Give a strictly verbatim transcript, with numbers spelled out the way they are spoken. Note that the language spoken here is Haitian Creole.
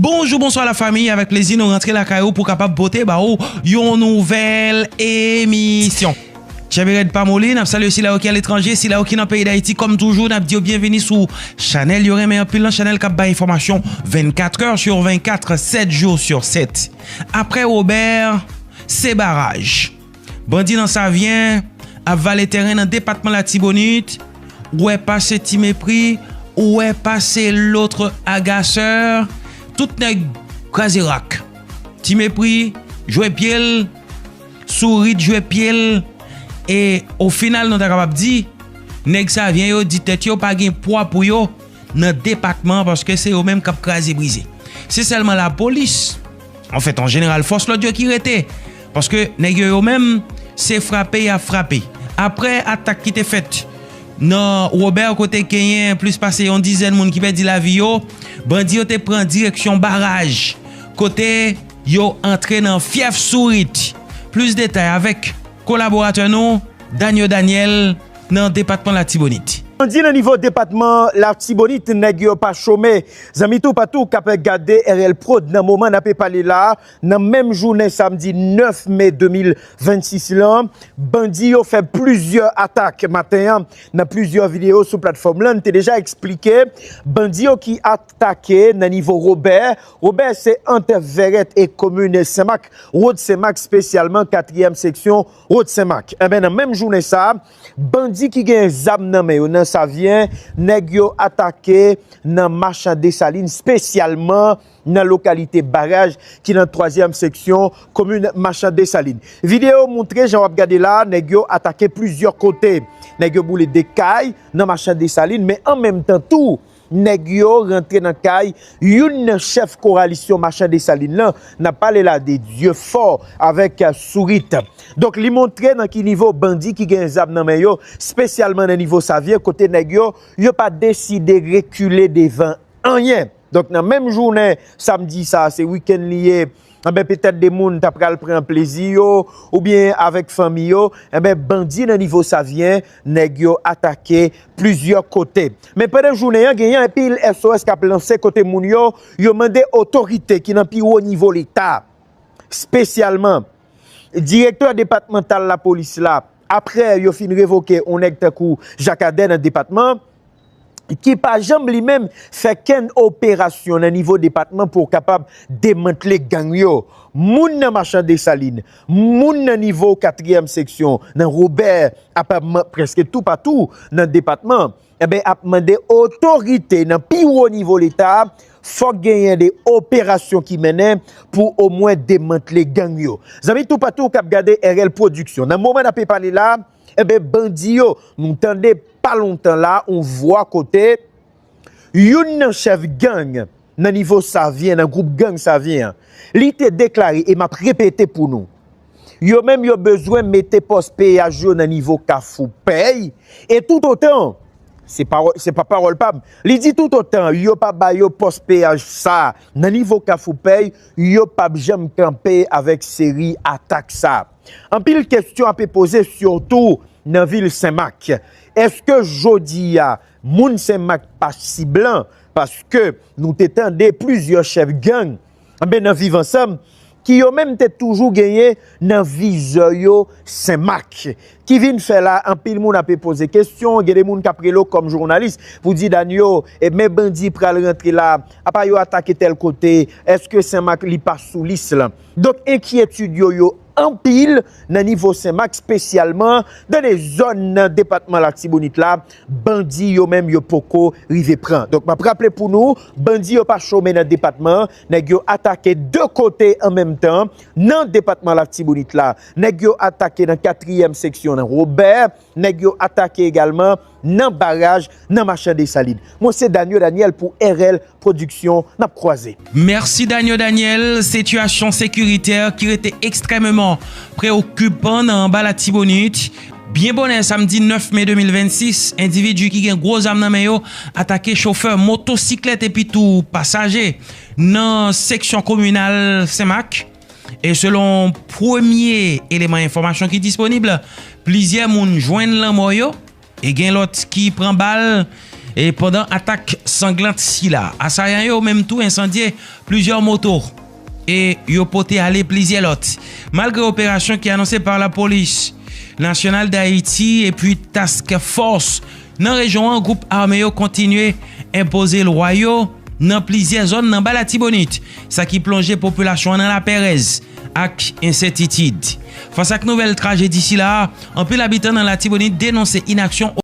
Bonjou, bonswa la fami, avèk plezi nou rantre lakay ou pou kapab pote ba ou yon nouvèl emisyon. Chè Berèd pa moli, n ap salye sila yo ki aletranje, sila yo ki nan peyi Dayiti, kòm toujou, n ap di yo byenveni sou chanèl yo renmen anpil lan, chanèl k ap bay enfòmasyon vennkat è sou vennkat, sèt jou sou sèt. Aprè Wobè, se baraj. Bandi nan Savyen ap vale tèren nan depatman Latibonit, ou wè pase Ti Mepri, ou wè pase Lotre Agasè, tout nèg kraze rak. Ti Mepri jwe pye l, Sourit jwe pye l, e o final nou ta kapab di, nèg Savyen yo di tèt yo pa gen pwa pou yo nan depatman an paske se yo menm k ap kraze brize. Se sèlman lapolis, anfèt, an jeneral, fòs lòd yo ki rete, paske nèg yo, yo menm, se frape y ap frape. Aprè atak ki te fèt nan Wobè kote genyen plis pase yon dizèn moun ki pèdi lavi yo, bandi yo te pran direksyon baraj kote yo antre nan fyèf Sourit. Plis detay avèk kolaboratè nou, Danyo Daniel, nan depatman Latibonit. Bandi nan nivo depatman Latibonit, nèg yo pa chome. Zanmi toupatou k ap gade R L Prod nan moman n ape pale la, nan menm jounen samdi nèf me de mil vennsis lan, bandi yo fè plizyè atak maten an. Nan plizyè videyo sou platfòm lan, n te deja eksplike bandi yo ki atake nan nivo Wobè. Wobè se ant Vèrèt e komin Senmak, wòt Senmak, espesyalman katriyèm seksyon wòt Senmak. Enben, nan menm jounen sa, bandi ki gen zam nan men yo nan Savyen, nèg yo atake nan Machan Desalin, espesyalman nan lokalite Baraj ki nan twazyèm seksyon komin Machan Desalin. Videyo montre jan w ap gade la, nèg yo atake plizyè kote. Nèg yo boule de kay nan Machan Desalin, men an menm tan tou, nèg yo rantre nan kay youn nan chèf kowalisyon Machan Desalin lan, n ap pale la de Dye Fò avèk Sourit. Donk, li montre nan ki nivo bandi ki gen zam nan men yo, espesyalman nan nivo Savyen, kote nèg yo, yo pa deside rekile devan anyen. Donk, nan menm jounen samdi sa, se wikenn li ye, enben, petèt de moun ta pral pran plezi yo, oubyen avèk fanmi yo, enben, bandi nan nivo Savyen, nèg yo atake plizyè kote. Men pandan jounen an, genyen anpil S O S k ap lanse kote moun yo, yo mande otorite ki nan pi wo nivo Leta, espesyalman direktè depatmantal lapolis la, aprè yo fin revoke yon nèg tankou Jakadè nan depatman, ki pa janm li menm fè kenn operasyon nan nivo depatman pou kapab demantle gang yo. Moun nan Machan Desalin, moun nan nivo katriyèm seksyon, nan Wobè, apa prèske toupatou nan depatman, enben, ap mande otorite nan pi wo nivo Leta, fòk genyen de operasyon ki mennen pou omwen demantle gang yo. Zanmi toupatou k ap gade R L Pwodiksyon, nan moman n ape pale la, enben, bandi yo, nou tande pa lontan la, on vwa kote youn nan chèf gang nan nivo Savyen, nan gwoup gang Savyen an, li te deklare, e m ap repete pou nou, yo menm yo bezwen mete pòs peyaj yo nan nivo Kafou Pèy, e toutotan, se pawòl, se pa pawòl pa m, li di toutotan yo pa ba yo pòs peyaj sa nan nivo Kafou Pèy, yo p ap janm kanpe avèk seri atak sa. Anpil kesyon ape poze, sitou nan vil Senmak. Èske jodi a, moun Senmak pa siblan? Paske nou te tande plizyè chèf gang, enben, nan Viv Ansanm, ki yo menm te toujou genyen nan vizè yo Senmak. Ki vin fè la, anpil moun ape poze kesyon, gen de moun k ap rele w kòm jounalis pou di, Danyo, e men bandi pral rantre la, apa yo atake tèl kote, èske Senmak li pa sou lis lan? Donk, enkyetid yo, yo anpil nan nivo Senmak, espesyalman nan de zòn nan depatman Latibonit la, bandi yo menm yo poko rive pran. Donk, m ap raple pou nou, bandi yo pa chome nan depatman an, nèg yo atake de kote an menm tan nan depatman Latibonit la. Nèg yo atake nan katriyèm seksyon nan Wobè, nèg yo atake egalman nan Baraj, nan Machan Desalin. Mwen se Danyo Daniel pou R L Pwodiksyon, n ap kwaze. Mèsi Danyo Daniel. Sitiyasyon sekiritè ki rete ekstrèmeman preokipan nan anba Latibonit. Byen bonè samdi nèf me de mil vennsis, endividi ki gen gwo zam nan men yo atake chofè motosiklèt epi tou pasaje nan seksyon kominal Senmak. E selon premye eleman enfòmasyon ki disponib, plizyè moun jwenn lanmò yo e gen lòt ki pran bal E pandan atak sanglant sila, asayan yo menm tou ensandye plizyè moto e yo pote ale plizyè lòt. Malgre operasyon ki anonse pa Lapolis Nasyonal Dayiti epi Task Force nan rejyon an, gwoup ame yo kontinye enpoze lwa yo nan plizyè zòn nan Ba Latibonit, sa ki plonje popilasyon an nan laperèz ak ensètitid. Fas ak nouvèl trajedi sila, anpil abitan nan Latibonit denonse inaksyon